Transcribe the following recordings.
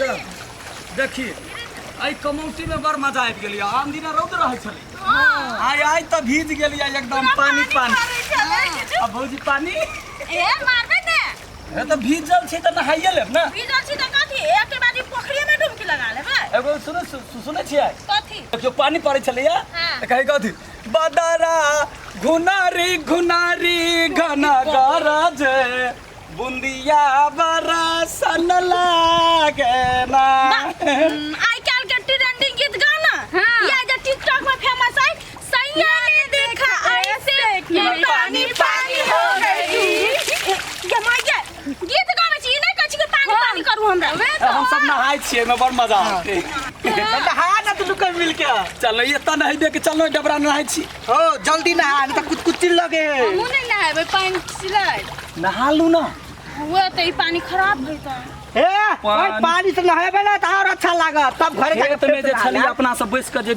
चल देखी एहि कमौटी में बड़ मजा आबि गेल आन दिना रौद रहै छलै आइ आइ तऽ भीज गेलियै एकदम पानी पानी आ भौजी पानी ए मारबै ने हे तऽ भीजल छी तऽ नहाइए लेब ने भीजल छी तऽ कथी एक बाजी पोखरिये में डुबकी लगा लेबै एगो सुनू सुनै छियै कथी देखियौ पानी पड़ै छलैया हाँ। तऽ कहै कथी बदरा घुनारी घुनारी घना गरज बुंदिया बरसन लागे ना आई काल के ट्रेंडिंग गीत गाओ ना हाँ। ये जो टिकटॉक में फेमस है सैया ने देखा ऐसे ये पानी पानी हो गई ये माय के गीत गाबै छी ई नहि कहै छी कि पानी पानी करू हमरा हम सब नहाय छियै एहिमे बड़ मजा आते नहा ना दुनू कोई मिलके चलो एतऽ नहेबे के चलो डबरा नहाय छी हो जल्दी नहा नहीं तो कुछ लगे हमहूँ नहि नहेबै पानि सिलाइ नहा लू ना हुए तऽ ई पानी खराब होइतै ए ओए पानी से नहेबे ना त और अच्छा लागत तब घरे जाके खेत में फेर जे से छलियै नहा अपना सब बैस के जे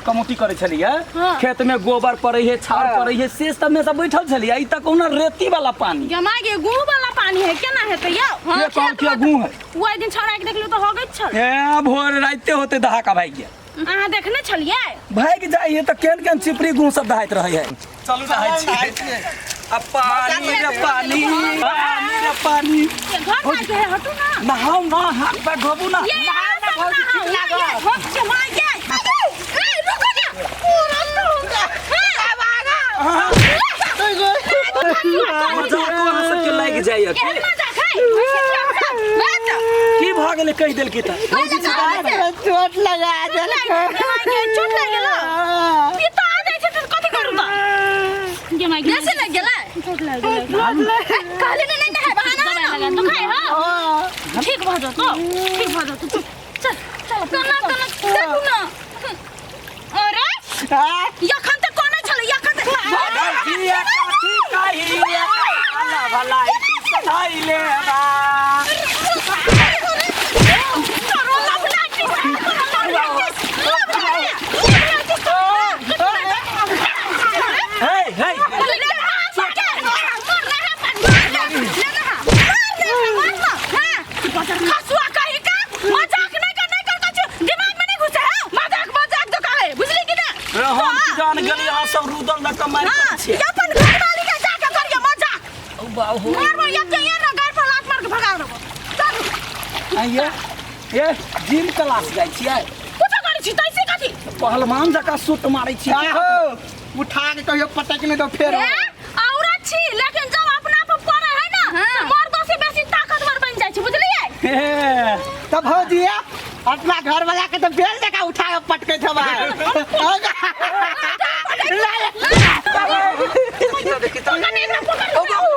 कमौटी करै छलियै हाँ। खेत में गोबर पड़ै है छाउर हाँ। पड़ै है से सब में सब बैठल छलियै ई तऽ कहुना रेती वाला पानी गमा गे गू वाला पानी है केना हेतै यौ के कहू किया गू है ओहि दिन छौड़ा के देखलियो तऽ होगैत छल ए भोर राइते होते दहा का भागि गेल अहाँ देखने छलियै भागि जाइ है तऽ केहन केहन चिपरी गू सब दहाइत रहै है चलू नहाय नहाय छी छियै। आ पानी रे पानी पानी रे पानी ये घर जाके है हटू ना नहाउ ना हाथ पैर धोबू ना ये नहा ना सब भौजी, नहाउ, ठीक ये, लागत। ये, हम जमा ये ए रुको ना पूरा तो होगा हाँ, मजाक अहाँ सबके लागि जाइए केहन मजाक है की भऽ गेलै कहि देलकै तऽ भौजी चोट लगा देलकै चोट लागि गेलो ई तऽ आ जाइ छै तऽ कथी करू तऽ गे माय बेसी लागि गेलै चोट लागि गेलै कहली ने नहि नहाय बहाना दबाई लगा तो खाइ हां ठीक भऽ जेतौ ठीक भऽ जेतौ चुप चल चल केना केना देखू ना अरे यखन तऽ कोना छलै यखन तऽ भौजी कथी कहिया काला भला सधाइले बा तोरो लवला हे हे खसुआ कही का मजाक नहीं कर नहीं कर कछु दिमाग में नहीं घुसे है मजाक मजाक तो कहे बुझली कि ना रे हम की जान गेली अहाँ सब रुदल लऽ कऽ मारि हां करै छियै अपन घर वाली के जाके करियो मजाक औ बाहु मारबो ये के ये ना घर पर लात मार के भगा देबो चल आइये ये जिम क्लास जाइ छियै कुछो करै छी तैसे कथी पहलवान जकाँ सूट मारै छियै आहो उठा के कहियो पटक नहीं दो फेर ए, औरत छी लेकिन जब अपना पर पड़े है ना हाँ। तो मर्दों से बेसी ताकतवर बन जाइ छी बुझलियै हे तब भौजी अपना घर वाला के तो बेल जका उठा के पटके छबा देखी तऽ कने एकरा पकड़ औ बाहु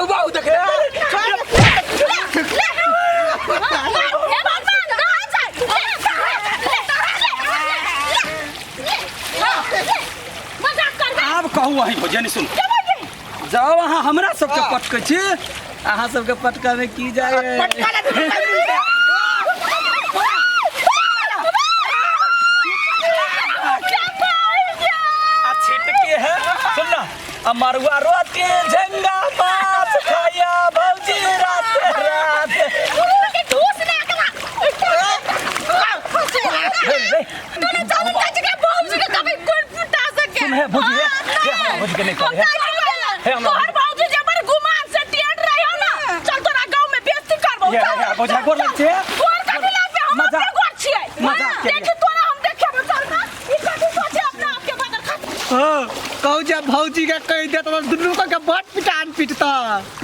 औ बाहु देखे ले हे भगवान कहाँ जाय ले ले ले ले ले मजाक करबै आब कहू अहीं भौजी सुन जाओ अहाँ हमरा सबके पटकै छी अहाँ सबके पटकामे की जाय पटका ले दुनू भाई मिलके। आ छिटके है सुन ना आ मरुआ रोटी झंगा माछ खाया भौजी रात रात के ठूस ने एकरा हे रे तूने जाने चाची के भौजी के कभी कोई फुटा सके सुन हे भौजी हे हे हमरा भौजी के नहीं कहै हे हे हमरा तोहर भौजी जे बड़ गुमान से टेढ़ रही हो ना चल तोरा गांव में बेइज्जती करबो ये, ये, भौजी, गोर लग छियै। गोर कथी लगबे हम मजाक- अपने गोर छियै मजाक के लिए। देखी तोरा हम देखेबो चल ना ई कथी सोचे अपना आप के बदल खा हो कहू जे भौजी के कहि देत तऽ दुनू के बड़ पिटान पिटता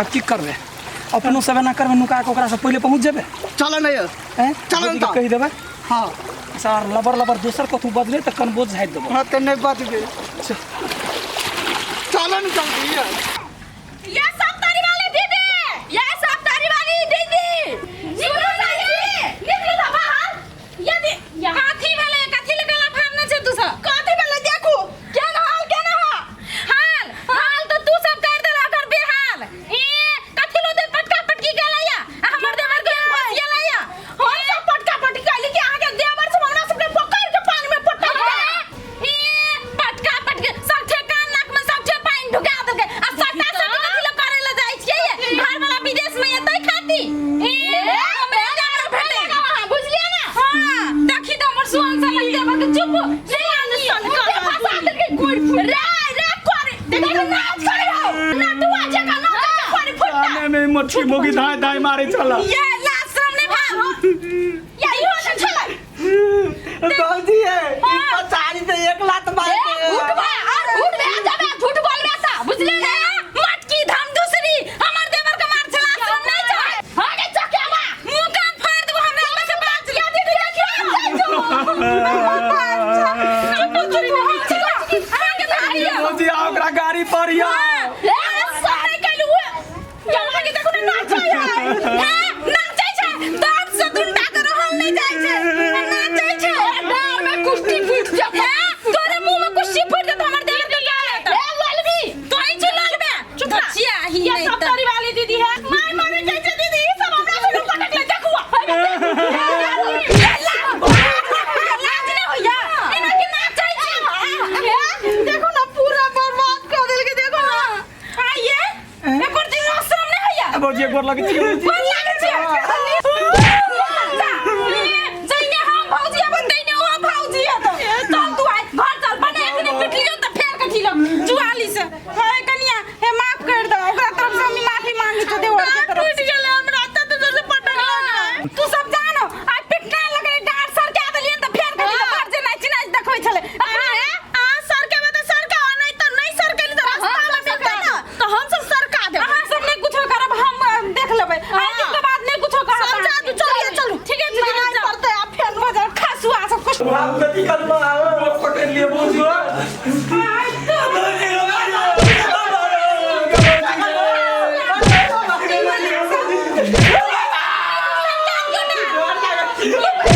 अब की करबै अपनो सब एना करबै नुका के ओकरा से पहिले पहुँच जेबै चलो नहीं हैं चलो भौजी के तऽ। कहि देबै हाँ सर लबर लबर दोसर कथू बजलै तऽ कनबोज झाड़ि देबो हाँ तऽ नहीं बचबे चलो न जल्दी ये सब तारी वाली दीदी ये सब तारी वाली दीदी निकलो ना ये निकलो ना बाहर ये दी कथी भेलै कथी लए गला फाड़ने छै तू सब कथी भेलै देखू केना हाल केना हाल हाल हाल तऽ तू सब कर देला ओकर बेहाल ए कथी लो दे पटका पटकी गेलैया आ हमर देवर के फंस गेलैया हम सब पटका पटकी कहली कि अहाँके देवर सब हमरा सबके पकड़ के पानी में पटक ए पटका पटकी सब ठे कान नाक में सब ठे पानी ढुका देलकै आ सटा सटी कथी लो करै सोन से लगते बक चुप रे सन कर फंसा देल के गोड़ फुट रे रे करे देख नाच करे हो ना तू आ जगह ना कर फुट आने में मोटकी मोगी धाय धाय मारे चला ये लाज शरम नहीं भाव ये इहो त छलै भौजी है ई पछाड़ी से एक लात मार के झूठ बा और झूठ बे जाबे झूठ बोलबे सा बुझले ना मटकी धम दूसरी हमर देवर के मार छला शरम नहीं चाहे हां गे चकेवा मुंह कान फाड़ देबो हमरा में से बात या दीदी भौजी आ ओकरा गाड़ी पर या दीदी है मार मारे कैसे दीदी ई सब हमरा से पटक ले देखुआ लाज नहीं होइया एना के नाचै छी देखो ना पूरा बर्बाद कर देल के देखो ना आइए एकर दिन शरम नहीं होइया भौजी एक बार लगे छी गोर लागै छी जइने हम भौजी अपन दैने ओ भौजी त चल तू आइ घर चल बने एखने पिटलियौ त फेर कथिलो जुआली से हे कनिया हे माफ कर दो ओकरा तरफ से हम माफी मांगी तो देवर के तरफ टूट गेलै हमरा त तू से पटक लगलै तू सब जानो आइ पिटना लगलै डार सर के देलियन त फेर कथिलो घर जे नाचि नाचि देखबै छलै आ सर के बता सर के नहीं तो नहीं सर के तो रास्ता में मिलते ना तो हम सब सरका देब अहाँ सब नहीं कुछो करब हम देख लेबै आइ दिन के बाद नहीं कुछो करब सब जा तू चलिए चलू ठीक है दीदी नहीं जाओ। पड़ते आप फेर बजार खासुआ सब कुछ हम कथी करबा पकड़ लिए भौजी ये